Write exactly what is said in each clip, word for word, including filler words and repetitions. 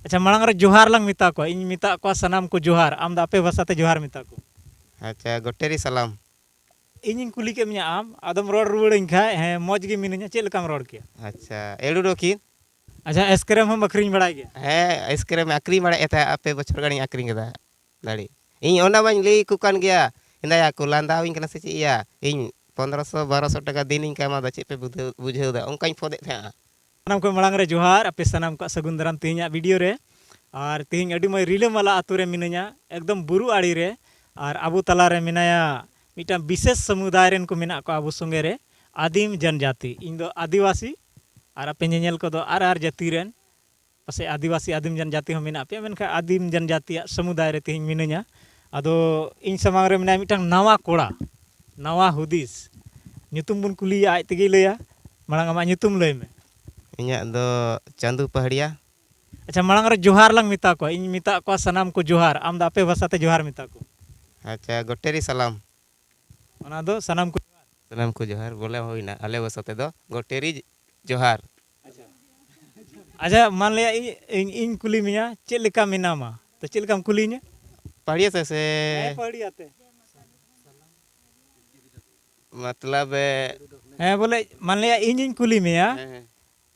ᱟᱪᱪᱷᱟ, ᱢᱟᱲᱟᱝ ᱨᱮ ᱡᱚᱦᱟᱨ ᱞᱟᱝ ᱢᱮᱛᱟ ᱠᱚᱣᱟ᱾ ᱤᱧ ᱢᱮᱛᱟᱜ ᱠᱚᱣᱟ ᱥᱟᱱᱟᱢ ᱠᱚ ᱡᱚᱦᱟᱨ, ᱟᱢ ᱫᱚ ᱟᱯᱮ ᱵᱷᱟᱥᱟ ᱛᱮ ᱡᱚᱦᱟᱨ ᱢᱮᱛᱟ ᱠᱚ᱾ ᱟᱪᱪᱷᱟ, ᱜᱚᱴᱮᱨᱤ ᱥᱟᱞᱟᱢ᱾ ᱤᱧᱤᱧ ᱠᱩᱞᱤ ᱠᱮᱫ ᱢᱮᱭᱟ, ᱟᱢ ᱟᱫᱚᱢ ᱨᱚᱲ ᱨᱩᱣᱟᱹᱲᱟᱹᱧ ᱠᱷᱟᱡ, ᱦᱮᱸ, ᱢᱚᱡᱽ ᱜᱮ ᱢᱤᱱᱟᱹᱧᱟ, ᱪᱮᱫ ᱞᱮᱠᱟᱢ ᱨᱚᱲ ᱠᱮᱭᱟ? ᱟᱪᱪᱷᱟ, ᱮᱲᱩ ᱰᱚᱠᱤᱱ᱾ ᱟᱪᱪᱷᱟ, ᱟᱭᱤᱥᱠᱨᱤᱢ ᱦᱚᱸᱢ ᱟᱹᱠᱷᱨᱤᱧ ᱵᱟᱲᱟᱭ ᱜᱮᱭᱟ? ᱦᱮᱸ, ᱟᱭᱤᱥᱠᱨᱤᱢ ᱟᱹᱠᱷᱨᱤᱧ ᱵᱟᱲᱟᱭᱮᱫ ᱛᱟᱦᱮᱸᱫ, ᱟᱯᱮ ᱵᱚᱪᱷᱚᱨ ᱜᱟᱱᱤᱧ ᱟᱹᱠᱷᱨᱤᱧ ᱠᱮᱫᱟ᱾ ᱫᱟᱲᱮ᱾ ᱤᱧ ᱚᱱᱟ ᱢᱟᱧ ᱞᱟᱹᱭ ᱟᱠᱚ ᱠᱟᱱ ᱜᱮᱭᱟ, ᱦᱮᱸᱫᱟᱭᱟ ᱠᱚ ᱞᱟᱸᱫᱟᱣᱤᱧ ᱠᱟᱱᱟ ᱥᱮ ᱪᱮᱫ ᱭᱟ? ᱤᱧ ᱯᱚᱱᱫᱽᱨᱚᱥᱚ ᱵᱟᱨᱚᱥᱚ ᱴᱟᱠᱟ ᱫᱤᱱᱤᱧ ᱠᱟᱢᱟᱣᱫᱟ, ᱪᱮᱫ ᱯᱮ ᱵᱩᱡᱷᱟᱹᱣ, ᱵᱩᱡᱷᱟᱹᱣᱫᱟ? ᱚᱱᱠᱟᱧ ᱯᱷᱚᱫᱮᱫ ᱛᱟᱦᱮᱸᱜᱼᱟ᱾ ᱥᱟᱱᱟᱢ ᱠᱷᱚᱱ ᱢᱟᱲᱟᱝ ᱨᱮ ᱡᱚᱦᱟᱨ, ᱟᱯᱮ ᱥᱟᱱᱟᱢ ᱠᱚᱣᱟᱜ ᱥᱟᱹᱜᱩᱱ ᱫᱟᱨᱟᱢ ᱛᱮᱦᱮᱧᱟᱜ ᱵᱷᱤᱰᱤᱭᱳ ᱨᱮ᱾ ᱟᱨ ᱛᱮᱦᱮᱧ ᱟᱹᱰᱤ ᱢᱚᱡᱽ ᱨᱤᱞᱟᱹᱢᱟᱞᱟ ᱟᱛᱳ ᱨᱮ ᱢᱤᱱᱟᱹᱧᱟ, ᱮᱠᱫᱚᱢ ᱵᱩᱨᱩ ᱟᱲᱮ ᱨᱮ᱾ ᱟᱨ ᱟᱵᱚ ᱛᱟᱞᱟ ᱨᱮ ᱢᱮᱱᱟᱭᱟ ᱢᱤᱫᱴᱟᱝ ᱵᱤᱥᱮᱥ ᱥᱟᱹᱢᱩᱫᱟᱭ ᱨᱮᱱ ᱠᱚ ᱢᱮᱱᱟᱜ ᱠᱚᱣᱟ ᱟᱵᱚ ᱥᱚᱸᱜᱮ ᱨᱮ, ᱟᱹᱫᱤᱢ ᱡᱚᱱᱡᱟᱛᱤ᱾ ᱤᱧ ᱫᱚ ᱟᱹᱫᱤᱵᱟᱹᱥᱤ, ᱟᱨ ᱟᱯᱮ ᱧᱮᱧᱮᱞ ᱠᱚᱫᱚ ᱟᱨ ᱟᱨ ᱡᱟᱹᱛᱤ ᱨᱮᱱ᱾ ᱯᱟᱥᱮᱡ ᱟᱹᱫᱤᱵᱟᱹᱥᱤ ᱟᱹᱫᱤᱢ ᱡᱚᱱᱡᱟᱹᱛᱤ ᱦᱚᱸ ᱢᱮᱱᱟᱜ ᱯᱮᱭᱟ, ᱢᱮᱱᱠᱷᱟᱱ ᱟᱹᱫᱤᱢ ᱡᱚᱱᱡᱟᱹᱛᱤᱭᱟᱜ ᱥᱟᱹᱢᱩᱫᱟᱭ ᱨᱮ ᱛᱮᱦᱮᱧ ᱢᱤᱱᱟᱹᱧᱟ᱾ ᱟᱫᱚ ᱤᱧ ᱥᱟᱢᱟᱝ ᱨᱮ ᱢᱮᱱᱟᱭᱟ ᱢᱤᱫᱴᱟᱝ ᱱᱟᱣᱟ ᱠᱚᱲᱟ, ᱱᱟᱣᱟ ᱦᱩᱫᱤᱥ᱾ ᱧᱩᱛᱩᱢ ᱵᱚᱱ ᱠᱩᱞᱤᱭᱮᱭᱟ, ᱟᱡ ᱛᱮᱜᱮᱭ ᱞᱟᱹᱭᱟ᱾ ᱢᱟᱲᱟᱝ ᱟᱢᱟᱜ ᱧᱩᱛᱩᱢ ᱞᱟᱹᱭ ᱢᱮ᱾ ᱤᱧᱟᱹᱜ ᱫᱚ ᱪᱟᱸᱫᱩ ᱯᱟᱦᱟᱲᱤᱭᱟ᱾ ᱟᱪᱪᱷᱟ, ᱢᱟᱲᱟᱝ ᱨᱮ ᱡᱚᱦᱟᱨ ᱞᱟᱝ ᱢᱮᱛᱟ ᱠᱚᱣᱟ, ᱤᱧ ᱢᱮᱛᱟᱜ ᱠᱚᱣᱟ ᱥᱟᱱᱟᱢ ᱠᱚ ᱡᱚᱦᱟᱨ, ᱟᱢ ᱫᱚ ᱟᱯᱮ ᱵᱷᱟᱥᱟ ᱛᱮ ᱡᱚᱦᱟᱨ ᱢᱮᱛᱟ ᱠᱚ᱾ ᱟᱪᱪᱷᱟ, ᱜᱚᱴᱮᱨᱤ ᱥᱟᱞᱟᱢ᱾ ᱚᱱᱟ ᱫᱚ ᱥᱟᱱᱟᱢ ᱠᱚ᱾ ᱥᱟᱱᱟᱢ ᱠᱚ ᱡᱚᱦᱟᱨ, ᱵᱚᱞᱮ ᱦᱩᱭᱱᱟ, ᱟᱞᱮ ᱵᱷᱟᱥᱟ ᱛᱮᱫᱚ ᱜᱚᱴᱮᱨᱤ ᱡᱚᱦᱟᱨ᱾ ᱟᱪᱪᱷᱟ, ᱢᱟᱱ ᱞᱤᱭᱟ ᱤᱧ, ᱤᱧ, ᱤᱧ ᱠᱩᱞᱤ ᱢᱮᱭᱟ, ᱪᱮᱫ ᱞᱮᱠᱟ ᱢᱮᱱᱟᱢᱟ? ᱛᱚ ᱪᱮᱫ ᱞᱮᱠᱟᱢ ᱠᱩᱞᱤᱧᱟ? ᱯᱟᱦᱟᱲᱤᱭᱟ ᱛᱮ ᱥᱮ? ᱦᱮᱸ, ᱯᱟᱦᱟᱲᱤᱭᱟ ᱛᱮ᱾ ᱢᱚᱛᱞᱚᱵ, ᱮ, ᱦᱮᱸ, ᱵᱚᱞᱮ, ᱢᱟᱱ ᱞᱤᱭᱟ ᱤᱧᱤᱧ ᱠᱩᱞᱤ ᱢᱮᱭᱟ, ᱦᱮᱸ, ᱦᱮᱸ᱾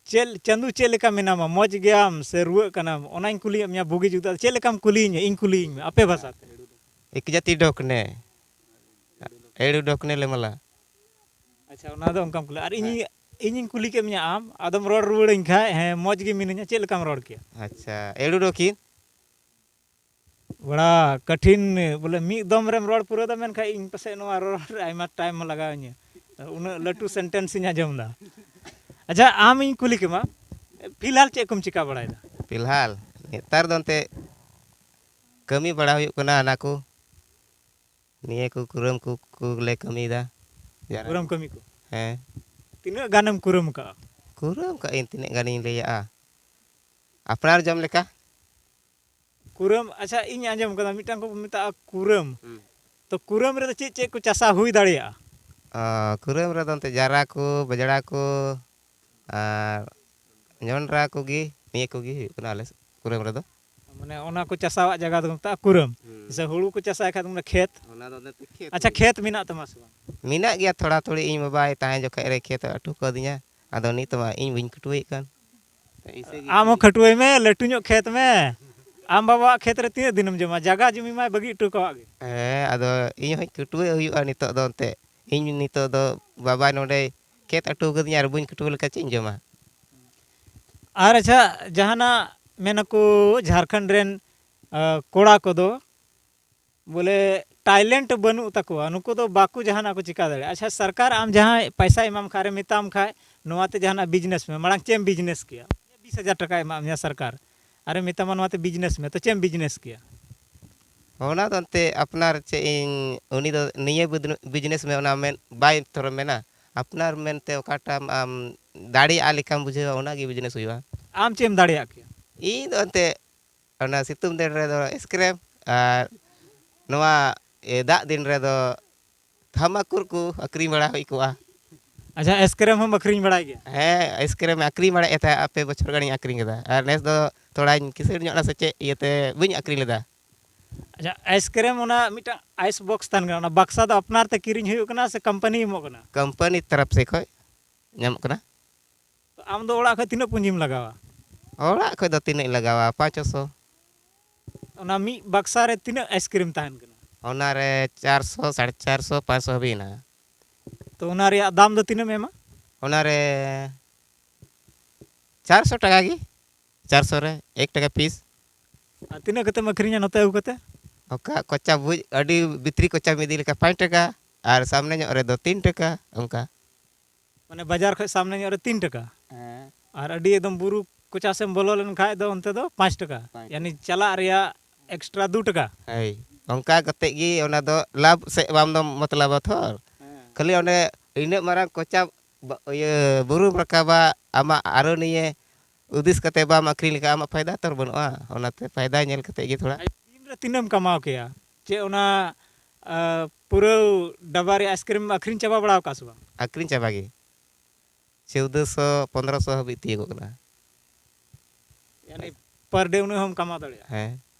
ᱪᱮᱫ, ᱪᱟᱸᱫᱩ, ᱪᱮᱫ ᱞᱮᱠᱟ ᱢᱮᱱᱟᱢᱟ? ᱢᱚᱡᱽ ᱜᱮᱭᱟᱢ ᱥᱮ ᱨᱩᱣᱟᱹᱜ ᱠᱟᱱᱟᱢ? ᱚᱱᱟᱧ ᱠᱩᱞᱤᱭᱮᱫ ᱢᱮᱭᱟ ᱵᱩᱜᱤ ᱡᱩᱫᱟᱹ᱾ ᱪᱮᱫ ᱞᱮᱠᱟᱢ ᱠᱩᱞᱤᱭᱤᱧᱟ? ᱤᱧ ᱠᱩᱞᱤᱭᱤᱧ ᱢᱮ, ᱟᱯᱮ ᱵᱷᱟᱥᱟ ᱛᱮ᱾ ᱮᱠ ᱡᱟᱹᱛᱤ ᱰᱚᱠᱱᱮ, ᱮᱲᱩ ᱰᱚᱠᱱᱮ ᱞᱮ ᱢᱟᱞᱟ᱾ ᱟᱪᱪᱷᱟ, ᱚᱱᱟ ᱫᱚ ᱚᱱᱠᱟᱢ ᱠᱩᱞᱤ᱾ ᱟᱨ ᱤᱧᱤᱧ, ᱦᱮᱸ᱾ ᱤᱧᱤᱧ ᱠᱩᱞᱤ ᱠᱮᱫ ᱢᱮᱭᱟ ᱟᱢ, ᱟᱫᱚᱢ ᱨᱚᱲ ᱨᱩᱣᱟᱹᱲᱟᱹᱧ ᱠᱷᱟᱡ, ᱦᱮᱸ, ᱢᱚᱡᱽ ᱜᱮ ᱢᱤᱱᱟᱹᱧᱟ, ᱪᱮᱫ ᱞᱮᱠᱟᱢ ᱨᱚᱲ ᱠᱮᱭᱟ? ᱟᱪᱪᱷᱟ, ᱮᱲᱩ ᱰᱚᱠᱤᱱ᱾ ᱵᱟᱲᱟ ᱠᱟᱴᱷᱤᱱ, ᱵᱚᱞᱮ, ᱢᱤᱫ ᱫᱚᱢ ᱨᱮᱢ ᱨᱚᱲ ᱯᱩᱨᱟᱹᱣ ᱫᱟ, ᱢᱮᱱᱠᱷᱟᱱ ᱤᱧ ᱯᱟᱥᱮᱡ ᱱᱚᱣᱟ ᱨᱚᱲ ᱨᱮ ᱟᱭᱢᱟ ᱴᱟᱭᱤᱢ ᱞᱟᱜᱟᱣ ᱤᱧᱟᱹ᱾ ᱩᱱᱟᱹᱜ ᱞᱟᱹᱴᱩ ᱥᱮᱱᱴᱮᱱᱥ ᱤᱧ ᱟᱸᱡᱚᱢ ᱫᱟ᱾ ᱟᱪᱪᱷᱟ, ᱟᱢ ᱤᱧ ᱠᱩᱞᱤ ᱠᱮᱢᱟ, ᱯᱷᱤᱞᱦᱟᱞ ᱪᱮᱫ ᱠᱚᱢ ᱪᱤᱠᱟ ᱵᱟᱲᱟᱭᱮᱫᱟ? ᱯᱷᱤᱞᱦᱟᱞ ᱱᱮᱛᱟᱨ ᱫᱚ ᱮᱱᱛᱮ ᱠᱟᱹᱢᱤ ᱵᱟᱲᱟ ᱦᱩᱭᱩᱜ ᱠᱟᱱᱟ, ᱚᱱᱟ ᱠᱚ, ᱱᱤᱭᱟᱹ ᱠᱚ ᱠᱩᱨᱟᱹᱢ ᱠᱚ, ᱠᱚᱞᱮ ᱠᱟᱹᱢᱤᱭᱮᱫᱟ᱾ ᱡᱟᱦᱟᱱᱟᱜ ᱠᱩᱨᱟᱹᱢ ᱠᱟᱹᱢᱤ ᱠᱚ? ᱦᱮᱸ᱾ ᱛᱤᱱᱟᱹᱜ ᱜᱟᱱᱮᱢ ᱠᱩᱨᱟᱹᱢ ᱠᱟᱜᱼᱟ? ᱠᱩᱨᱟᱹᱢ ᱠᱟᱜ ᱟᱹᱧ, ᱛᱤᱱᱟᱹᱜ ᱜᱟᱱᱤᱧ ᱞᱟᱹᱭᱟᱜᱼᱟ, ᱟᱯᱱᱟᱨ ᱡᱚᱢ ᱞᱮᱠᱟ᱾ ᱠᱩᱨᱟᱹᱢ, ᱟᱪᱪᱷᱟ, ᱤᱧ ᱟᱸᱡᱚᱢ ᱠᱟᱫᱟ, ᱢᱤᱫᱴᱟᱝ ᱠᱚ ᱢᱮᱛᱟᱜᱼᱟ ᱠᱩᱨᱟᱹᱢ᱾ ᱦᱩᱸ᱾ ᱛᱚ, ᱠᱩᱨᱟᱹᱢ ᱨᱮᱫᱚ ᱪᱮᱫ ᱪᱮᱫ ᱠᱚ ᱪᱟᱥᱟ ᱦᱩᱭ ᱫᱟᱲᱮᱭᱟᱜᱼᱟ? ᱚ, ᱠᱩᱨᱟᱹᱢ ᱨᱮᱫᱚ ᱮᱱᱛᱮ ᱡᱟᱨᱟ ᱠᱚ, ᱵᱟᱡᱽᱲᱟ ᱠᱚ, ᱟᱨ ᱡᱚᱱᱰᱨᱟ ᱠᱚᱜᱮ, ᱱᱤᱭᱟᱹ ᱠᱚᱜᱮ ᱦᱩᱭᱩᱜ ᱠᱟᱱᱟ ᱟᱞᱮ ᱥᱮᱫ᱾ ᱠᱩᱨᱟᱹᱢ ᱨᱮᱫᱚ᱾ ᱢᱟᱱᱮ ᱚᱱᱟ ᱠᱚ ᱪᱟᱥᱟᱣᱟᱜ ᱡᱟᱭᱜᱟ ᱫᱚᱠᱚ ᱢᱮᱛᱟᱜᱼᱟ ᱠᱩᱨᱟᱹᱢ᱾ ᱦᱩᱸ᱾ ᱥᱮ ᱦᱩᱲᱩ ᱠᱚ ᱪᱟᱥᱟᱭ ᱠᱷᱟᱡ ᱫᱚ ᱢᱟᱱᱮ ᱠᱷᱮᱛ᱾ ᱚᱱᱟ ᱫᱚ ᱚᱱᱮ ᱠᱷᱮᱛ ᱟᱪᱪᱷᱟ, ᱠᱷᱮᱛ ᱢᱮᱱᱟᱜ ᱛᱟᱢᱟ ᱥᱮ ᱵᱟᱝ? ᱢᱮᱱᱟᱜ ᱜᱮᱭᱟ ᱛᱷᱚᱲᱟ ᱛᱷᱚᱲᱤ, ᱤᱧ ᱵᱟᱵᱟᱭ ᱛᱟᱦᱮᱸ ᱡᱚᱠᱷᱮᱡ ᱨᱮ ᱠᱷᱮᱛ ᱟᱹᱴᱩ ᱠᱟᱣᱫᱤᱧᱟ᱾ ᱟᱫᱚ ᱱᱤᱛ ᱢᱟ ᱤᱧ ᱵᱟᱹᱧ ᱠᱷᱟᱹᱴᱩᱣᱟᱹᱭᱮᱫ ᱠᱟᱱ᱾ ᱛᱚ ᱤᱥᱮ ᱜᱮ ᱟᱢ ᱦᱚᱸ ᱠᱷᱟᱹᱴᱩᱣᱟᱹᱭ ᱢᱮ, ᱞᱟᱹᱴᱩ ᱧᱚᱜ ᱠᱷᱮᱛ ᱢᱮ᱾ ᱟᱢ ᱵᱟᱵᱟᱣᱟᱜ ᱠᱷᱮᱛ ᱨᱮ ᱛᱤᱱᱟᱹᱜ ᱫᱤᱱᱮᱢ ᱡᱚᱢᱟ? ᱡᱟᱭᱜᱟ ᱡᱩᱢᱤ ᱢᱟᱭ ᱵᱟᱹᱜᱤ ᱦᱚᱴᱚ ᱠᱟᱣᱟᱜ ᱜᱮ᱾ ᱦᱮᱸ, ᱟᱫᱚ ᱤᱧ ᱦᱚᱸᱧ ᱠᱷᱟᱹᱴᱩᱣᱟᱹ ᱦᱩᱭᱩᱜᱼᱟ ᱱᱤᱛᱚᱜ ᱫᱚ ᱮᱱᱛᱮᱫ᱾ ᱤᱧ ᱱᱤᱛᱚᱜ ᱫᱚ ᱵᱟᱵᱟ ᱱᱚᱰᱮ ᱠᱷᱮᱛ ᱟᱹᱴᱩ ᱠᱟᱹᱫᱤᱧᱟ ᱟᱨ ᱵᱟᱹᱧ ᱠᱷᱟᱹᱴᱩᱣᱟᱹ ᱞᱮᱠᱷᱟᱱ ᱪᱮᱫ ᱤᱧ ᱡᱚᱢᱟ? ᱟᱨ ᱟᱪᱪᱷᱟ, ᱡᱟᱦᱟᱱᱟᱜ ᱢᱮᱱᱟᱠᱚ ᱡᱷᱟᱲᱠᱷᱚᱸᱰ ᱨᱮᱱ, ᱟ, ᱠᱚᱲᱟ ᱠᱚᱫᱚ ᱵᱚᱞᱮ talent ᱵᱟᱹᱱᱩᱜ ᱛᱟᱠᱚᱣᱟ, ᱱᱩᱠᱩ ᱫᱚ ᱵᱟᱠᱚ ᱡᱟᱦᱟᱱᱟᱜ ᱠᱚ ᱪᱤᱠᱟ ᱫᱟᱲᱮᱭᱟᱜᱼᱟ᱾ ᱟᱪᱪᱷᱟ, ᱥᱚᱨᱠᱟᱨ ᱟᱢ ᱡᱟᱦᱟᱸᱭ ᱯᱚᱭᱥᱟᱭ ᱮᱢᱟᱢ ᱠᱷᱟᱡ ᱨᱮ ᱢᱮᱛᱟᱢ ᱠᱷᱟᱡ, "ᱱᱚᱣᱟᱛᱮ ᱡᱟᱦᱟᱱᱟᱜ business ᱢᱮ", ᱢᱟᱲᱟᱝ ᱪᱮᱫ ᱮᱢ business ᱠᱮᱭᱟ? ᱵᱤᱥ ᱦᱟᱡᱟᱨ ᱴᱟᱠᱟᱭ ᱮᱢᱟᱫ ᱢᱮᱭᱟ ᱥᱚᱨᱠᱟᱨ, ᱟᱨᱮ ᱢᱮᱛᱟᱢᱟ, "ᱱᱚᱣᱟᱛᱮ business ᱢᱮ", ᱛᱚ ᱪᱮᱫ ᱮᱢ business ᱠᱮᱭᱟ? ᱚᱱᱟ ᱫᱚ ᱮᱱᱛᱮ ᱟᱯᱱᱟᱨ ᱪᱮᱫ ᱤᱧ, ᱩᱱᱤ ᱫᱚ ᱱᱤᱭᱟᱹ ᱵᱤᱫᱱ-, business ᱢᱮ ᱚᱱᱟ ᱢᱮᱱ ᱵᱟᱭ ᱛᱷᱚᱨᱚ ᱢᱮᱱᱟ᱾ ᱟᱯᱱᱟᱨ ᱢᱮᱱᱛᱮ ᱚᱠᱟᱴᱟᱜ ᱟᱢ ᱫᱟᱲᱮᱭᱟᱜᱼᱟ ᱞᱮᱠᱟᱢ ᱵᱩᱡᱷᱟᱹᱣᱟ, ᱚᱱᱟᱜᱮ business ᱦᱩᱭᱩᱜᱼᱟ᱾ ᱟᱢ ᱪᱮᱫ ᱮᱢ ᱫᱟᱲᱮᱭᱟᱜ ᱠᱮᱭᱟ? ᱤᱧ ᱫᱚ ᱮᱱᱛᱮ ᱚᱱᱟ ᱥᱤᱛᱩᱝ ᱫᱤᱱ ᱨᱮᱫᱚ ice cream ᱟᱨ ᱱᱚᱣᱟ, ᱮ, ᱫᱟᱜ ᱫᱤᱱ ᱨᱮᱫᱚ ᱛᱷᱟᱢᱟᱠᱩᱨ ᱠᱚ ᱟᱹᱠᱷᱨᱤᱧ ᱵᱟᱲᱟ ᱦᱩᱭ ᱠᱚᱜᱼᱟ᱾ ᱟᱪᱪᱷᱟ, ice cream ᱦᱚᱸᱢ ᱟᱹᱠᱷᱨᱤᱧ ᱵᱟᱲᱟᱭ ᱜᱮᱭᱟ? ᱦᱮᱸ, ice cream ᱟᱹᱠᱷᱨᱤᱧ ᱵᱟᱲᱟᱭᱮᱫ ᱛᱟᱦᱮᱸᱫ, ᱟᱯᱮ ᱵᱚᱪᱷᱚᱨ ᱜᱟᱱᱤᱧ ᱟᱹᱠᱷᱨᱤᱧ ᱠᱮᱫᱟ᱾ ᱟᱨ ᱱᱮᱥ ᱫᱚ ᱛᱷᱚᱲᱟᱧ ᱠᱤᱥᱟᱹᱬ ᱧᱚᱜ ᱮᱱᱟ ᱥᱮ ᱪᱮᱫ ᱤᱭᱟᱹᱛᱮ ᱵᱟᱹᱧ ᱟᱹᱠᱷᱨᱤᱧ ᱞᱮᱫᱟ᱾ ᱟᱪᱪᱷᱟ, ice cream ᱚᱱᱟ ᱢᱤᱫᱴᱟᱝ ice box ᱛᱟᱦᱮᱱ ᱠᱟᱱᱟ, ᱚᱱᱟ ᱵᱟᱠᱥᱟ ᱫᱚ ᱟᱯᱱᱟᱨ ᱛᱮ ᱠᱤᱨᱤᱧ ᱦᱩᱭᱩᱜ ᱠᱟᱱᱟ ᱥᱮ ᱠᱳᱢᱯᱟᱱᱤ ᱮᱢᱚᱜ ᱠᱟᱱᱟ? ᱠᱳᱢᱯᱟᱱᱤ ᱛᱚᱨᱚᱯ ᱥᱮᱫ ᱠᱷᱚᱱ ᱧᱟᱢᱚᱜ ᱠᱟᱱᱟ᱾ ᱛᱚ ᱟᱢ ᱫᱚ ᱚᱲᱟᱜ ᱠᱷᱚᱱ ᱛᱤᱱᱟᱹᱜ ᱯᱩᱸᱡᱤᱢ ᱞᱟᱜᱟᱣᱟ? ᱚᱲᱟᱜ ᱠᱷᱚᱱ ᱫᱚ ᱛᱤᱱᱟᱹᱜ ᱤᱧ ᱞᱟᱜᱟᱣᱟ? ᱯᱟᱸᱪ ᱪᱷᱚᱥᱚ᱾ ᱚᱱᱟ ᱢᱤᱫ ᱵᱟᱠᱥᱟ ᱨᱮ ᱛᱤᱱᱟᱹᱜ ice cream ᱛᱟᱦᱮᱱ ᱠᱟᱱᱟ? ᱚᱱᱟ ᱨᱮ ᱪᱟᱨᱥᱚ, ᱥᱟᱲᱮ ᱪᱟᱨᱥᱚ, ᱯᱟᱸᱪᱥᱚ ᱦᱟᱹᱵᱤᱡ ᱦᱮᱱᱟᱜᱼᱟ᱾ ᱛᱚ ᱚᱱᱟ ᱨᱮᱭᱟᱜ ᱫᱟᱢ ᱫᱚ ᱛᱤᱱᱟᱹᱜ ᱮᱢ ᱮᱢᱟ? ᱚᱱᱟ ᱨᱮ ᱪᱟᱨᱥᱚ ᱴᱟᱠᱟ ᱜᱮ, ᱪᱟᱨᱥᱚ ᱨᱮ ᱮᱠ ᱴᱟᱠᱟ piece᱾ ᱟᱨ ᱛᱤᱱᱟᱹᱜ ᱠᱟᱛᱮᱢ ᱟᱹᱠᱷᱨᱤᱧᱟ ᱱᱚᱛᱮ ᱟᱹᱜᱩ ᱠᱟᱛᱮ? ᱚᱠᱟ ᱠᱚᱪᱟ ᱵᱩᱡ, ᱟᱹᱰᱤ ᱵᱷᱤᱛᱨᱤ ᱠᱚᱪᱟᱢ ᱤᱫᱤ ᱞᱮᱠᱷᱟᱱ ᱯᱟᱸᱪ ᱴᱟᱠᱟ, ᱟᱨ ᱥᱟᱢᱱᱮ ᱧᱚᱜ ᱨᱮᱫᱚ ᱛᱤᱱ ᱴᱟᱠᱟ ᱚᱱᱠᱟ᱾ ᱢᱟᱱᱮ ᱵᱟᱡᱟᱨ ᱠᱷᱚᱱ ᱥᱟᱢᱱᱮ ᱧᱚᱜ ᱨᱮ ᱛᱤᱱ ᱴᱟᱠᱟ? ᱦᱮᱸ᱾ ᱟᱨ ᱟᱹᱰᱤ ᱮᱠᱫᱚᱢ ᱵᱩᱨᱩ ᱠᱚᱪᱟ ᱥᱮᱫ ᱮᱢ ᱵᱚᱞᱚ ᱞᱮᱱᱠᱷᱟᱱ ᱫᱚ ᱚᱱᱛᱮ ᱫᱚ ᱯᱟᱸᱪ ᱴᱟᱠᱟ᱾ ᱯᱟᱸᱪ ᱭᱟᱱᱤ ᱴᱟᱠᱟ᱾ ᱪᱟᱞᱟᱜ ᱨᱮᱭᱟᱜ extra ᱫᱩ ᱴᱟᱠᱟ᱾ ᱦᱳᱭ, ᱚᱱᱠᱟ ᱠᱟᱛᱮ ᱜᱮ ᱚᱱᱟ ᱫᱚ ᱞᱟᱵᱷ ᱥᱮᱫ ᱵᱟᱢ ᱫᱚ ᱢᱚᱛᱞᱚᱵᱟ ᱛᱷᱚᱨ᱾ ᱦᱮᱸ᱾ ᱠᱷᱟᱹᱞᱤ ᱚᱸᱰᱮ ᱤᱱᱟᱹᱜ ᱢᱟᱨᱟᱝ ᱠᱚᱪᱟ ᱵᱟ-, ᱤᱭᱟᱹ ᱵᱩᱨᱩᱢ ᱨᱟᱠᱟᱵᱟ, ᱟᱢᱟᱜ ᱟᱨᱚ ᱱᱤᱭᱟᱹ ᱦᱩᱫᱤᱥ ᱠᱟᱛᱮ ᱵᱟᱢ ᱟᱹᱠᱷᱨᱤᱧ ᱞᱮᱠᱷᱟᱱ ᱟᱢᱟᱜ ᱯᱷᱟᱭᱫᱟ ᱛᱚ ᱵᱟᱹᱱᱩᱜᱼᱟ᱾ ᱚᱱᱟᱛᱮ ᱯᱷᱟᱭᱫᱟ ᱧᱮᱞ ᱠᱟᱛᱮ ᱜᱮ ᱛᱷᱚᱲᱟ᱾ ᱫᱤᱱ ᱨᱮ ᱛᱤᱱᱟᱹᱜ ᱮᱢ ᱠᱟᱢᱟᱣ ᱠᱮᱭᱟ? ᱪᱮᱫ ᱚᱱᱟ, ᱟ, ᱯᱩᱨᱟᱹ ᱰᱟᱵᱟ ᱨᱮ ice cream ᱟᱹᱠᱷᱨᱤᱧ ᱪᱟᱵᱟ ᱵᱟᱲᱟ ᱟᱠᱟᱫ ᱥᱮ ᱵᱟᱝ? ᱟᱹᱠᱷᱨᱤᱧ ᱪᱟᱵᱟ ᱜᱮ᱾ ᱪᱳᱫᱽᱫᱚᱥᱚ, ᱯᱚᱱᱫᱽᱨᱚᱥᱚ ᱦᱟᱹᱵᱤᱡ ᱛᱤᱭᱳᱜᱚᱜ ᱠᱟᱱᱟ᱾ ᱭᱟᱱᱤ ᱯᱟᱨ ᱰᱮ ᱩᱱᱟᱹᱜ ᱦᱚᱸᱢ ᱠᱟᱢᱟᱣ ᱫᱟᱲᱮᱭᱟᱜᱼᱟ᱾ ᱦᱮᱸ᱾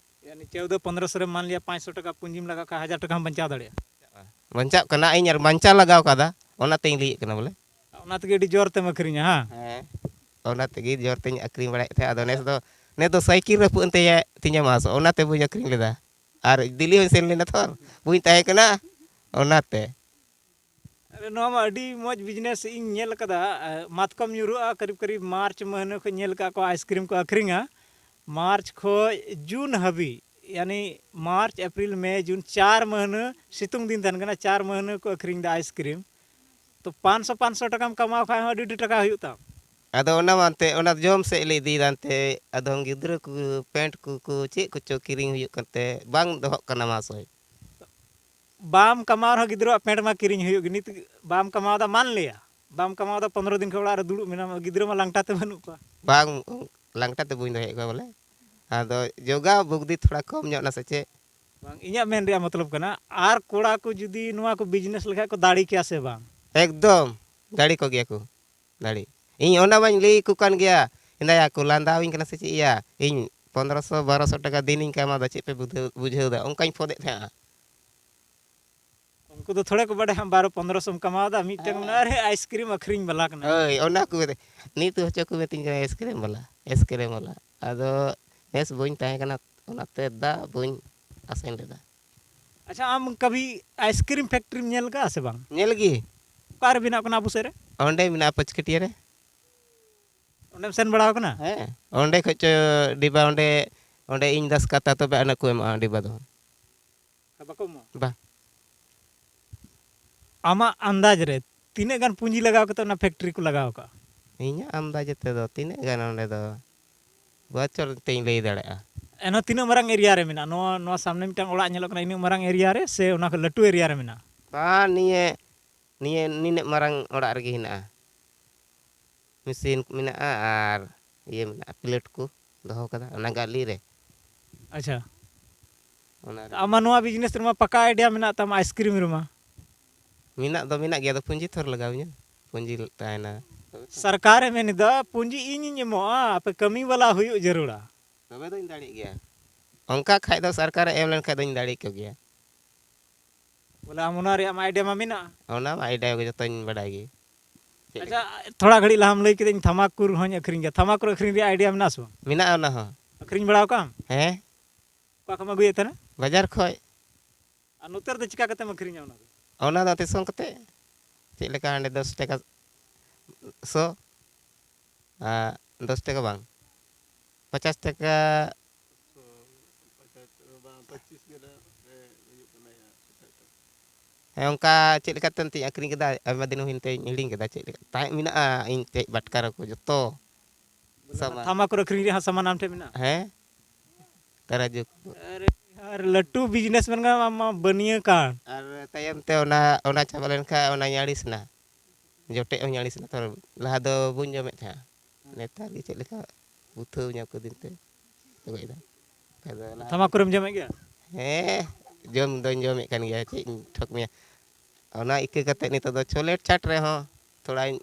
ᱭᱟᱱᱤ ᱪᱳᱣᱫᱚ ᱯᱚᱱᱨᱚᱥᱚ ᱨᱮ ᱢᱟᱱ ᱞᱤᱭᱟ ᱯᱟᱸᱪᱥᱚ ᱴᱟᱠᱟ ᱯᱩᱸᱡᱤᱢ ᱞᱟᱜᱟᱣ ᱠᱷᱟᱱ ᱦᱟᱡᱟᱨ ᱴᱟᱠᱟ ᱦᱚᱸᱢ ᱵᱟᱧᱪᱟᱣ ᱫᱟᱲᱮᱭᱟᱜᱼᱟ᱾ ᱵᱟᱧᱪᱟᱜ ᱠᱟᱱᱟ, ᱤᱧ ᱟᱨ ᱵᱟᱧᱪᱟᱣ ᱞᱟᱜᱟᱣ ᱠᱟᱫᱟ, ᱚᱱᱟᱛᱮᱧ ᱞᱟᱹᱭᱮᱫ ᱠᱟᱱᱟ ᱵᱚᱞᱮ᱾ ᱚᱱᱟ ᱛᱮᱜᱮ ᱟᱹᱰᱤ ᱡᱳᱨ ᱛᱮᱢ ᱟᱹᱠᱷᱨᱤᱧᱟ, ᱦᱟᱸ? ᱦᱮᱸ, ᱚᱱᱟ ᱛᱮᱜᱮ ᱡᱳᱨ ᱛᱮᱧ ᱟᱹᱠᱷᱨᱤᱧ ᱵᱟᱲᱟᱭᱮᱫ ᱛᱟᱦᱮᱸᱫ᱾ ᱟᱫᱚ ᱱᱮᱥ ᱫᱚ, ᱱᱮᱥ ᱫᱚ ᱥᱟᱭᱠᱮᱞ ᱨᱟᱹᱯᱩᱫ ᱮᱱ ᱛᱤᱧᱟ, ᱛᱤᱧᱟ ᱢᱟᱥ, ᱚᱱᱟᱛᱮ ᱵᱟᱹᱧ ᱟᱹᱠᱷᱨᱤᱧ ᱞᱮᱫᱟ᱾ ᱟᱨ ᱫᱤᱞᱞᱤ ᱦᱚᱸᱧ ᱥᱮᱱ ᱞᱮᱱᱟ ᱛᱷᱚᱨ, ᱵᱟᱹᱧ ᱛᱟᱦᱮᱸ ᱠᱟᱱᱟ, ᱚᱱᱟᱛᱮ᱾ ᱟᱨᱮ, ᱱᱚᱣᱟ ᱢᱟ ᱟᱹᱰᱤ ᱢᱚᱡᱽ business ᱤᱧ ᱧᱮᱞ ᱠᱟᱫᱟ᱾ ᱮ, ᱢᱟᱛᱠᱚᱢ ᱧᱩᱨᱦᱩᱜᱼᱟ, ᱠᱟᱹᱨᱤᱵ ᱠᱟᱹᱨᱤᱵ ᱢᱟᱨᱪ ᱢᱟᱹᱦᱱᱟᱹ ᱠᱷᱚᱱ ᱧᱮᱞ ᱠᱟᱜ ᱠᱚᱣᱟ, ice cream ᱠᱚ ᱟᱹᱠᱷᱨᱤᱧᱟ᱾ ᱢᱟᱨᱪ ᱠᱷᱚᱡ ᱡᱩᱱ ᱦᱟᱹᱵᱤᱡ, ᱭᱟᱱᱤ ᱢᱟᱨᱪ, ᱮᱯᱨᱤᱞ, ᱢᱮ, ᱡᱩᱱ, ᱪᱟᱨ ᱢᱟᱹᱦᱱᱟᱹ ᱥᱤᱛᱩᱝ ᱫᱤᱱ ᱛᱟᱦᱮᱱ ᱠᱟᱱᱟ, ᱪᱟᱨ ᱢᱟᱹᱦᱱᱟᱹ ᱠᱚ ᱟᱹᱠᱷᱨᱤᱧ ᱮᱫᱟ ice cream᱾ ᱛᱚ, ᱯᱟᱸᱪᱥᱚ, ᱯᱟᱸᱪᱥᱚ ᱴᱟᱠᱟᱢ ᱠᱟᱢᱟᱣ ᱠᱷᱟᱡ ᱦᱚᱸ ᱟᱹᱰᱤ ᱰᱷᱮᱨ ᱴᱟᱠᱟ ᱦᱩᱭᱩᱜ ᱛᱟᱢ᱾ ᱟᱫᱚ ᱚᱱᱟ ᱢᱟ ᱮᱱᱛᱮ, ᱚᱱᱟ ᱡᱚᱢ ᱥᱮᱫ ᱞᱮ ᱤᱫᱤᱭᱮᱫᱟ ᱮᱱᱛᱮ, ᱟᱫᱚᱢ ᱜᱤᱫᱽᱨᱟᱹ ᱠᱚ ᱯᱮᱱᱴ ᱠᱚ, ᱠᱚ ᱪᱮᱫ ᱠᱚᱪᱚ ᱠᱤᱨᱤᱧ ᱦᱩᱭᱩᱜ ᱠᱟᱱᱛᱮ ᱵᱟᱝ ᱫᱚᱦᱚᱜ ᱠᱟᱱᱟ ᱢᱟᱥ ᱦᱚᱭ᱾ ᱵᱟᱢ ᱠᱟᱢᱟᱣ ᱨᱮᱦᱚᱸ ᱜᱤᱫᱽᱨᱟᱹᱣᱟᱜ ᱯᱮᱱᱴ ᱢᱟ ᱠᱤᱨᱤᱧ ᱦᱩᱭᱩᱜ ᱜᱮ᱾ ᱱᱤᱛ ᱵᱟᱢ ᱠᱟᱢᱟᱣᱫᱟ, ᱢᱟᱱ ᱞᱮᱭᱟ, ᱵᱟᱢ ᱠᱟᱢᱟᱣᱫᱟ, ᱯᱚᱱᱨᱚ ᱫᱤᱱ ᱠᱷᱚᱱ ᱚᱲᱟᱜ ᱨᱮ ᱫᱩᱲᱩᱵ ᱢᱮᱱᱟᱢ, ᱜᱤᱫᱽᱨᱟᱹ ᱢᱟ ᱞᱟᱝᱴᱟ ᱛᱮ ᱵᱟᱹᱱᱩᱜ ᱠᱚᱣᱟ᱾ ᱵᱟᱝ, ᱞᱟᱝᱴᱟ ᱛᱮ ᱵᱟᱹᱧ ᱫᱚᱦᱚᱭᱮᱫ ᱠᱚᱣᱟ ᱵᱚᱞᱮ᱾ ᱟᱫᱚ ᱡᱚᱜᱟᱣ ᱵᱩᱜᱽᱫᱤ ᱛᱷᱚᱲᱟ ᱠᱚᱢ ᱧᱚᱜ ᱱᱟ ᱥᱮ ᱪᱮᱫ? ᱵᱟᱝ, ᱤᱧᱟᱹᱜ ᱢᱮᱱ ᱨᱮᱭᱟᱜ ᱢᱚᱛᱞᱚᱵ ᱠᱟᱱᱟ, ᱟᱨ ᱠᱚᱲᱟ ᱠᱚ ᱡᱩᱫᱤ ᱱᱚᱣᱟ ᱠᱚ business ᱞᱮᱠᱷᱟᱡ ᱠᱚ ᱫᱟᱲᱮ ᱠᱮᱭᱟ ᱥᱮ ᱵᱟᱝ? ᱮᱠᱫᱚᱢ, ᱫᱟᱲᱮ ᱠᱚ ᱜᱮᱭᱟ ᱠᱚ, ᱫᱟᱲᱮ᱾ ᱤᱧ ᱚᱱᱟ ᱢᱟᱧ ᱞᱟᱹᱭ ᱟᱠᱚ ᱠᱟᱱ ᱜᱮᱭᱟ, ᱮᱸᱫᱟᱭᱟ ᱠᱚ ᱞᱟᱸᱫᱟᱣᱤᱧ ᱠᱟᱱᱟ ᱥᱮ ᱪᱮᱫ ᱭᱟ? ᱤᱧ ᱯᱚᱱᱨᱚᱥᱚ, ᱵᱟᱨᱚᱥᱚ ᱴᱟᱠᱟ ᱫᱤᱱᱤᱧ ᱠᱟᱢᱟᱣᱫᱟ, ᱪᱮᱫ ᱯᱮ ᱵᱩᱡᱷᱟᱹᱣ, ᱵᱩᱡᱷᱟᱹᱣᱫᱟ? ᱚᱱᱠᱟᱧ ᱯᱷᱚᱫᱮᱫ ᱛᱟᱦᱮᱸᱜᱼᱟ᱾ ᱩᱱᱠᱩ ᱫᱚ ᱛᱷᱚᱲᱮ ᱠᱚ ᱵᱟᱰᱟᱭᱟ, ᱵᱟᱨᱚ ᱯᱚᱱᱨᱚᱥᱚᱢ ᱠᱟᱢᱟᱣᱫᱟ, ᱢᱤᱫᱴᱮᱱ ᱦᱮᱸ᱾ ᱢᱮᱱᱟᱜᱼᱟ, "ᱟᱨᱮ, ice cream ᱟᱹᱠᱷᱨᱤᱧ ᱵᱟᱞᱟ ᱠᱟᱱᱟ᱾" ᱦᱳᱭ, ᱚᱱᱟ ᱠᱚ ᱢᱮᱛᱟᱹᱧ ᱠᱟᱱᱟ, "ice cream ᱵᱟᱞᱟ, ice cream ᱵᱟᱞᱟ᱾" ᱟᱫᱚ ᱱᱮᱥ ᱵᱟᱹᱧ ᱛᱟᱦᱮᱸ ᱠᱟᱱᱟ, ᱚᱱᱟᱛᱮ ᱫᱟ ᱵᱟᱹᱧ ᱟᱥᱮᱱ ᱞᱮᱫᱟ᱾ ᱟᱪᱪᱷᱟ, ᱟᱢ ᱠᱟᱵᱷᱤ ice cream factory ᱧᱮᱞ ᱠᱟᱜᱼᱟ ᱥᱮ ᱵᱟᱝ? ᱧᱮᱞ ᱜᱮ᱾ ᱚᱠᱟᱨᱮ ᱵᱮᱱᱟᱜ ᱠᱟᱱᱟ ᱟᱵᱚ ᱥᱮᱫ ᱨᱮ? ᱚᱸᱰᱮ ᱢᱮᱱᱟᱜᱼᱟ, ᱯᱟᱸᱪᱠᱟᱹᱴᱤᱭᱟᱹ ᱨᱮ᱾ ᱚᱸᱰᱮᱢ ᱥᱮᱱ ᱵᱟᱲᱟ ᱟᱠᱟᱱᱟ? ᱦᱮᱸ, ᱚᱸᱰᱮ ᱠᱷᱚᱡ ᱪᱚ ᱰᱤᱵᱟ, ᱚᱸᱰᱮ, ᱚᱸᱰᱮ ᱤᱧ ᱫᱟᱥ ᱠᱟᱛᱟ, ᱛᱚᱵᱮ ᱟᱹᱱᱤᱡ ᱠᱚ ᱮᱢᱚᱜᱼᱟ ᱰᱤᱵᱟ ᱫᱚ᱾ ᱵᱟᱠᱚ ᱮᱢᱚᱜᱼᱟ? ᱵᱟ᱾ ᱟᱢᱟᱜ ᱟᱱᱫᱟᱡᱽ ᱨᱮ ᱛᱤᱱᱟᱹᱜ ᱜᱟᱱ ᱯᱩᱸᱡᱤ ᱞᱟᱜᱟᱣ ᱠᱟᱛᱮ ᱚᱱᱟ factory ᱠᱚ ᱞᱟᱜᱟᱣ ᱠᱟᱜᱼᱟ? ᱤᱧᱟᱹᱜ ᱟᱱᱫᱟᱡᱽ ᱛᱮᱫᱚ ᱛᱤᱱᱟᱹᱜ ᱜᱟᱱ ᱚᱸᱰᱮ ᱫᱚ ᱵᱚᱪᱷᱚᱨ ᱛᱤᱧ ᱞᱟᱹᱭ ᱫᱟᱲᱮᱭᱟᱜᱼᱟ᱾ ᱮᱱᱦᱚᱸ ᱛᱤᱱᱟᱹᱜ ᱢᱟᱨᱟᱝ area ᱨᱮ ᱢᱮᱱᱟᱜᱼᱟ? ᱱᱚᱣᱟ, ᱱᱚᱣᱟ ᱥᱟᱢᱱᱮ ᱢᱤᱫᱴᱟᱝ ᱚᱲᱟᱜ ᱧᱮᱞᱚᱜ ᱠᱟᱱᱟ, ᱤᱱᱟᱹᱜ ᱢᱟᱨᱟᱝ area ᱨᱮ ᱥᱮ ᱚᱱᱟ ᱠᱷᱚᱱ ᱞᱟᱹᱴᱩ area ᱨᱮ ᱢᱮᱱᱟᱜᱼᱟ? ᱵᱟᱝ, ᱱᱤᱭᱟᱹ, ᱱᱤᱭᱟᱹ ᱱᱤᱱᱟᱹᱜ ᱢᱟᱨᱟᱝ ᱚᱲᱟᱜ ᱨᱮᱜᱮ ᱦᱮᱱᱟᱜᱼᱟ᱾ ᱢᱮᱥᱤᱱ ᱢᱮᱱᱟᱜᱼᱟ ᱟᱨ ᱤᱭᱟᱹ ᱢᱮᱱᱟᱜᱼᱟ, plate ᱠᱚ ᱫᱚᱦᱚ ᱠᱟᱫᱟ ᱚᱱᱟ ᱜᱟᱹᱞᱤ ᱨᱮ᱾ ᱟᱪᱪᱷᱟ᱾ ᱚᱱᱟ ᱨᱮ᱾ ᱟᱢᱟᱜ ᱱᱚᱣᱟ business ᱨᱮᱢᱟ ᱯᱟᱠᱟ idea ᱢᱮᱱᱟᱜ ᱛᱟᱢᱟ ice cream ᱨᱮᱢᱟ᱾ ᱢᱮᱱᱟᱜ ᱫᱚ ᱢᱮᱱᱟᱜ ᱜᱮᱭᱟ, ᱟᱫᱚ ᱯᱩᱸᱡᱤ ᱛᱷᱚᱨ ᱞᱟᱜᱟᱣ ᱤᱧᱟᱹ, ᱯᱩᱸᱡᱤ ᱛᱟᱦᱮᱱᱟ᱾ ᱥᱚᱨᱠᱟᱨᱮ ᱢᱮᱱ ᱮᱫᱟ, "ᱯᱩᱸᱡᱤ ᱤᱧᱤᱧ ᱮᱢᱚᱜᱼᱟ, ᱟᱯᱮ ᱠᱟᱹᱢᱤ ᱵᱟᱞᱟ ᱦᱩᱭᱩᱜ ᱡᱟᱹᱨᱩᱲᱟ᱾" ᱛᱚᱵᱮ ᱫᱚᱧ ᱫᱟᱲᱮᱜ ᱜᱮᱭᱟ᱾ ᱚᱱᱠᱟ ᱠᱷᱟᱡ ᱫᱚ ᱥᱚᱨᱠᱟᱨᱮ ᱮᱢ ᱞᱮᱱᱠᱷᱟᱡ ᱫᱚᱧ ᱫᱟᱲᱮ ᱠᱚ ᱜᱮᱭᱟ᱾ ᱵᱚᱞᱮ ᱟᱢ ᱚᱱᱟ ᱨᱮᱭᱟᱜ ᱢᱟ ᱟᱭᱰᱤᱭᱟ ᱢᱟ ᱢᱮᱱᱟᱜᱼᱟ᱾ ᱚᱱᱟ ᱢᱟ ᱟᱭᱰᱤᱭᱟ ᱠᱚ ᱡᱚᱛᱚᱧ ᱵᱟᱰᱟᱭ ᱜᱮ᱾ ᱪᱮᱫ ᱟᱪᱪᱷᱟ, ᱞᱮᱠᱟ? ᱛᱷᱚᱲᱟ ᱜᱷᱟᱹᱲᱤᱡ ᱞᱟᱦᱟᱢ ᱞᱟᱹᱭ ᱠᱮᱫᱟᱹᱧ ᱛᱷᱟᱢᱟᱠᱩᱨ ᱦᱚᱸᱧ ᱟᱹᱠᱷᱨᱤᱧ ᱜᱮᱭᱟ᱾ ᱛᱷᱟᱢᱟᱠᱩᱨ ᱟᱹᱠᱷᱨᱤᱧ ᱨᱮᱭᱟᱜ ᱟᱭᱰᱤᱭᱟ ᱢᱮᱱᱟᱜᱼᱟ ᱥᱮ ᱵᱟᱝ? ᱢᱮᱱᱟᱜᱼᱟ ᱚᱱᱟ ᱦᱚᱸ᱾ ᱟᱹᱠᱷᱨᱤᱧ ᱵᱟᱲᱟ ᱟᱠᱟᱜ ᱟᱢ? ᱦᱮᱸ᱾ ᱚᱠᱟ ᱠᱷᱚᱱ ᱮᱢ ᱟᱹᱜᱩᱭᱮᱫ ᱛᱟᱦᱮᱱᱟ? ᱵᱟᱡᱟᱨ ᱠᱷᱚᱡ᱾ ᱟᱨ ᱱᱚᱛᱮ ᱨᱮᱫᱚ ᱪᱤᱠᱟ ᱠᱟᱛᱮᱢ ᱟᱹᱠᱷᱨᱤᱧᱟ ᱚᱱᱟ ᱫᱚ? ᱚᱱᱟ ᱫᱚ ᱛᱤᱥᱚᱝ ᱠᱟᱛᱮ ᱪᱮᱫ ᱞᱮᱠᱟ ᱦᱟᱸᱰᱮ ᱫᱚᱥ ᱴᱟᱠᱟ ᱥᱚ, ᱟᱨ ᱫᱚᱥ ᱴᱟᱠᱟ ᱵᱟᱝ, ᱯᱚᱪᱟᱥ ᱴᱟᱠᱟ᱾ ᱦᱮᱸ, ᱚᱱᱠᱟ ᱪᱮᱫ ᱞᱮᱠᱟᱛᱮ ᱮᱱᱛᱮᱧ ᱟᱹᱠᱷᱨᱤᱧ ᱠᱮᱫᱟ, ᱟᱭᱢᱟ ᱫᱤᱱ ᱦᱩᱭᱮᱱ ᱛᱤᱧ ᱦᱤᱲᱤᱧ ᱠᱮᱫᱟ ᱪᱮᱫ ᱞᱮᱠᱟ ᱛᱟᱦᱮᱸ ᱢᱮᱱᱟᱜᱼᱟ᱾ ᱤᱧ ᱴᱷᱮᱡ ᱵᱟᱴᱠᱟ ᱨᱮᱠᱚ ᱡᱚᱛᱚ ᱵᱚᱞᱮ ᱚᱱᱟ ᱥᱟᱢᱟᱱ᱾ ᱛᱷᱟᱢᱟᱠᱩᱨ ᱟᱹᱠᱷᱨᱤᱧ ᱨᱮᱭᱟᱜ ᱦᱚᱸ ᱥᱟᱢᱟᱱ ᱟᱢ ᱴᱷᱮᱱ ᱢᱮᱱᱟᱜᱼᱟ? ᱦᱮᱸ, ᱛᱟᱨᱟᱡᱩ᱾ ᱟᱨᱮ ᱟᱨ ᱞᱟᱹᱴᱩ ᱵᱤᱡᱽᱱᱮᱥ ᱢᱮᱱ ᱜᱟᱱᱚᱜᱼᱟ, ᱟᱢ ᱢᱟ ᱵᱟᱹᱱᱤᱭᱟᱹ ᱠᱟᱱ᱾ ᱟᱨ ᱛᱟᱭᱚᱢ ᱛᱮ ᱚᱱᱟ, ᱚᱱᱟ ᱪᱟᱵᱟ ᱞᱮᱱᱠᱷᱟᱱ ᱚᱱᱟᱧ ᱟᱹᱲᱤᱥ ᱮᱱᱟ, ᱡᱚᱴᱮᱫ ᱦᱚᱸᱧ ᱟᱹᱲᱤᱥ ᱮᱱᱟ᱾ ᱛᱷᱚᱲᱟ ᱞᱟᱦᱟ ᱫᱚ ᱵᱟᱹᱧ ᱡᱚᱢᱮᱫ ᱛᱟᱦᱮᱸᱫ, ᱱᱮᱛᱟᱨ ᱜᱮ ᱪᱮᱫ ᱞᱮᱠᱟ ᱵᱩᱛᱷᱟᱹᱣ ᱧᱟᱢ ᱠᱟᱹᱫᱤᱧ ᱛᱮ ᱛᱚᱜᱚᱡ ᱮᱫᱟ᱾ ᱵᱟᱠᱷᱟᱡ ᱫᱚ ᱞᱟᱦᱟ ᱛᱷᱟᱢᱟᱠᱩᱨᱮᱢ ᱡᱚᱢᱮᱫ ᱜᱮᱭᱟ? ᱦᱮᱸ, ᱡᱚᱢ ᱫᱚᱧ ᱡᱚᱢᱮᱫ ᱠᱟᱱ ᱜᱮᱭᱟ, ᱪᱮᱫ ᱤᱧ ᱴᱷᱚᱠ ᱢᱮᱭᱟ᱾ ᱚᱱᱟ ᱤᱠᱟᱹ ᱠᱟᱛᱮ ᱱᱤᱛᱚᱜ ᱫᱚ ᱪᱚᱠᱞᱮᱴ ᱪᱟᱴ ᱨᱮᱦᱚᱸ ᱛᱷᱚᱲᱟᱧ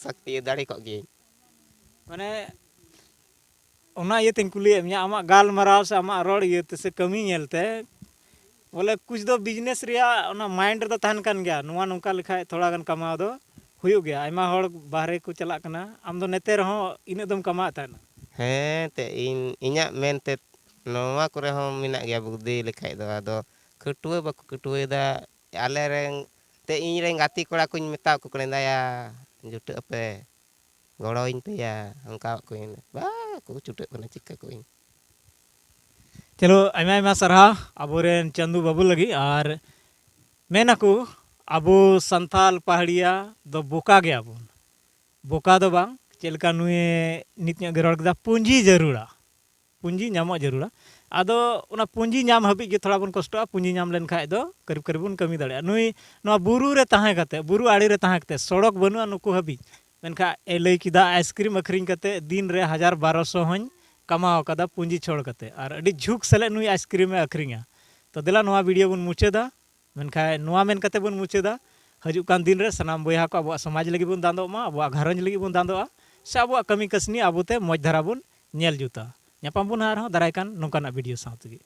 ᱥᱚᱠᱛᱤ ᱫᱟᱲᱮ ᱠᱚᱜ ᱜᱤᱭᱟᱹᱧ᱾ ᱢᱟᱱᱮ ᱚᱱᱟ ᱤᱭᱟᱹᱛᱮᱧ ᱠᱩᱞᱤᱭᱮᱫ ᱢᱮᱭᱟ, ᱟᱢᱟᱜ ᱜᱟᱞᱢᱟᱨᱟᱣ ᱥᱮ ᱟᱢᱟᱜ ᱨᱚᱲ ᱤᱭᱟᱹᱛᱮ ᱥᱮ ᱠᱟᱹᱢᱤ ᱧᱮᱞᱛᱮ, ᱵᱚᱞᱮ ᱠᱩᱪ ᱫᱚ ᱵᱤᱡᱽᱱᱮᱥ ᱨᱮᱭᱟᱜ ᱚᱱᱟ ᱢᱟᱭᱤᱱᱰ ᱨᱮᱫᱚ ᱛᱟᱦᱮᱱ ᱠᱟᱱ ᱜᱮᱭᱟ, ᱱᱚᱣᱟ ᱱᱚᱝᱠᱟ ᱞᱮᱠᱷᱟᱡ ᱛᱷᱚᱲᱟ ᱜᱟᱱ ᱠᱟᱢᱟᱣ ᱫᱚ ᱦᱩᱭᱩᱜ ᱜᱮᱭᱟ᱾ ᱟᱭᱢᱟ ᱦᱚᱲ ᱵᱟᱦᱨᱮ ᱠᱚ ᱪᱟᱞᱟᱜ ᱠᱟᱱᱟ, ᱟᱢ ᱫᱚ ᱱᱮᱛᱮ ᱨᱮᱦᱚᱸ ᱤᱱᱟᱹᱜ ᱫᱚᱢ ᱠᱟᱢᱟᱣᱮᱫ ᱛᱟᱦᱮᱱᱟ᱾ ᱦᱮᱸ, ᱛᱮ ᱤᱧ, ᱤᱧᱟᱹᱜ ᱢᱮᱱᱛᱮ ᱱᱚᱣᱟ ᱠᱚᱨᱮ ᱦᱚᱸ ᱢᱮᱱᱟᱜ ᱜᱮᱭᱟ ᱵᱩᱫᱽᱫᱷᱤ ᱞᱮᱠᱷᱟᱡ ᱫᱚ, ᱟᱫᱚ ᱠᱷᱟᱹᱴᱩᱣᱟᱹ ᱵᱟᱠᱚ ᱠᱷᱟᱹᱴᱩᱣᱟᱹᱭᱮᱫᱟ᱾ ᱟᱞᱮ ᱨᱮᱱ, ᱛᱮ ᱤᱧ ᱨᱮᱱ ᱜᱟᱛᱮ ᱠᱚᱲᱟ ᱠᱚᱧ ᱢᱮᱛᱟ ᱠᱚ ᱠᱟᱱᱟ, ᱫᱟᱭᱟ, ᱡᱩᱴᱟᱹᱜ ᱟᱯᱮ, ᱜᱚᱲᱚᱣᱟᱹᱧ ᱯᱮᱭᱟ, ᱚᱱᱠᱟᱣᱟᱜ ᱠᱚᱣᱟᱧ᱾ ᱵᱟᱠᱚ ᱪᱷᱩᱴᱟᱹᱜ ᱠᱟᱱᱟ, ᱪᱤᱠᱟᱹ ᱠᱚᱣᱟᱧ᱾ ᱪᱚᱞᱚ, ᱟᱭᱢᱟ ᱟᱭᱢᱟ ᱥᱟᱨᱦᱟᱣ ᱟᱵᱚᱨᱮᱱ ᱪᱟᱸᱫᱩ ᱵᱟᱹᱵᱩ ᱞᱟᱹᱜᱤᱫ᱾ ᱟᱨ ᱢᱮᱱᱟᱠᱚ, ᱟᱵᱚ ᱥᱟᱱᱛᱟᱞ ᱯᱟᱦᱟᱲᱤᱭᱟ ᱫᱚ ᱵᱚᱠᱟ ᱜᱮᱭᱟᱵᱚᱱ᱾ ᱵᱚᱠᱟ ᱫᱚ ᱵᱟᱝ, ᱪᱮᱫ ᱞᱮᱠᱟ ᱱᱩᱭ ᱱᱤᱛ ᱧᱚᱜ ᱜᱮ ᱨᱚᱲ ᱠᱮᱫᱟ, ᱯᱩᱸᱡᱤ ᱡᱟᱹᱨᱩᱲᱟ᱾ ᱯᱩᱸᱡᱤ ᱧᱟᱢᱚᱜ ᱡᱟᱹᱨᱩᱲᱟ᱾ ᱟᱫᱚ ᱚᱱᱟ ᱯᱩᱸᱡᱤ ᱧᱟᱢ ᱦᱟᱹᱵᱤᱡ ᱜᱮ ᱛᱷᱚᱲᱟ ᱵᱚᱱ ᱠᱚᱥᱴᱚᱜᱼᱟ᱾ ᱯᱩᱸᱡᱤ ᱧᱟᱢ ᱞᱮᱱᱠᱷᱟᱡ ᱫᱚ ᱠᱟᱹᱨᱤᱵ ᱠᱟᱹᱨᱤᱵ ᱵᱚᱱ ᱠᱟᱹᱢᱤ ᱫᱟᱲᱮᱭᱟᱜᱼᱟ᱾ ᱱᱩᱭ ᱱᱚᱣᱟ ᱵᱩᱨᱩ ᱨᱮ ᱛᱟᱦᱮᱸ ᱠᱟᱛᱮ, ᱵᱩᱨᱩ ᱟᱲᱮ ᱨᱮ ᱛᱟᱦᱮᱸ ᱠᱟᱛᱮ, ᱥᱚᱲᱚᱠ ᱵᱟᱹᱱᱩᱜᱼᱟ ᱱᱩᱠᱩ ᱦᱟᱹᱵᱤᱡ, ᱢᱮᱱᱠᱷᱟᱱ ᱮ ᱞᱟᱹᱭ ᱠᱮᱫᱟ, ᱟᱭᱤᱥᱠᱨᱤᱢ ᱟᱹᱠᱷᱨᱤᱧ ᱠᱟᱛᱮ ᱫᱤᱱ ᱨᱮ ᱦᱟᱡᱟᱨ ᱵᱟᱨᱚᱥᱚ ᱦᱚᱸᱧ ᱠᱟᱢᱟᱣ ᱟᱠᱟᱫᱟ ᱯᱩᱸᱡᱤ ᱪᱷᱚᱲ ᱠᱟᱛᱮ, ᱟᱨ ᱟᱹᱰᱤ ᱡᱷᱩᱠ ᱥᱟᱞᱟᱜ ᱱᱩᱭ ᱟᱭᱤᱥᱠᱨᱤᱢ ᱮ ᱟᱹᱠᱷᱨᱤᱧᱟ᱾ ᱛᱚ ᱫᱮᱞᱟ, ᱱᱚᱣᱟ ᱵᱷᱤᱰᱤᱭᱳ ᱵᱚᱱ ᱢᱩᱪᱟᱹᱫᱟ᱾ ᱢᱮᱱᱠᱷᱟᱱ ᱱᱚᱣᱟ ᱢᱮᱱ ᱠᱟᱛᱮ ᱵᱚᱱ ᱢᱩᱪᱟᱹᱫᱟ, ᱦᱤᱡᱩᱜ ᱠᱟᱱ ᱫᱤᱱ ᱨᱮ ᱥᱟᱱᱟᱢ ᱵᱚᱭᱦᱟ ᱠᱚ ᱟᱵᱚᱣᱟᱜ ᱥᱚᱢᱟᱡᱽ ᱞᱟᱹᱜᱤᱫ ᱵᱚᱱ ᱫᱟᱱᱫᱚᱜ ᱢᱟ, ᱟᱵᱚᱣᱟᱜ ᱜᱷᱟᱨᱚᱸᱡᱽ ᱞᱟᱹᱜᱤᱫ ᱵᱚᱱ ᱫᱟᱱᱫᱚᱜᱼᱟ, ᱥᱮ ᱟᱵᱚᱣᱟᱜ ᱠᱟᱹᱢᱤ ᱠᱟᱹᱥᱱᱤ ᱟᱵᱚᱛᱮ ᱢᱚᱡᱽ ᱫᱷᱟᱨᱟ ᱵᱚᱱ ᱧᱮᱞ ᱡᱩᱛᱟ᱾ ᱧᱟᱯᱟᱢ ᱵᱚᱱ ᱦᱟᱸᱜ ᱟᱨᱦᱚᱸ ᱫᱟᱨᱟᱭ ᱠᱟᱱ ᱱᱚᱝᱠᱟᱱᱟᱜ ᱵᱷᱤᱰᱤᱭᱳ ᱥᱟᱶ ᱛᱮᱜᱮ᱾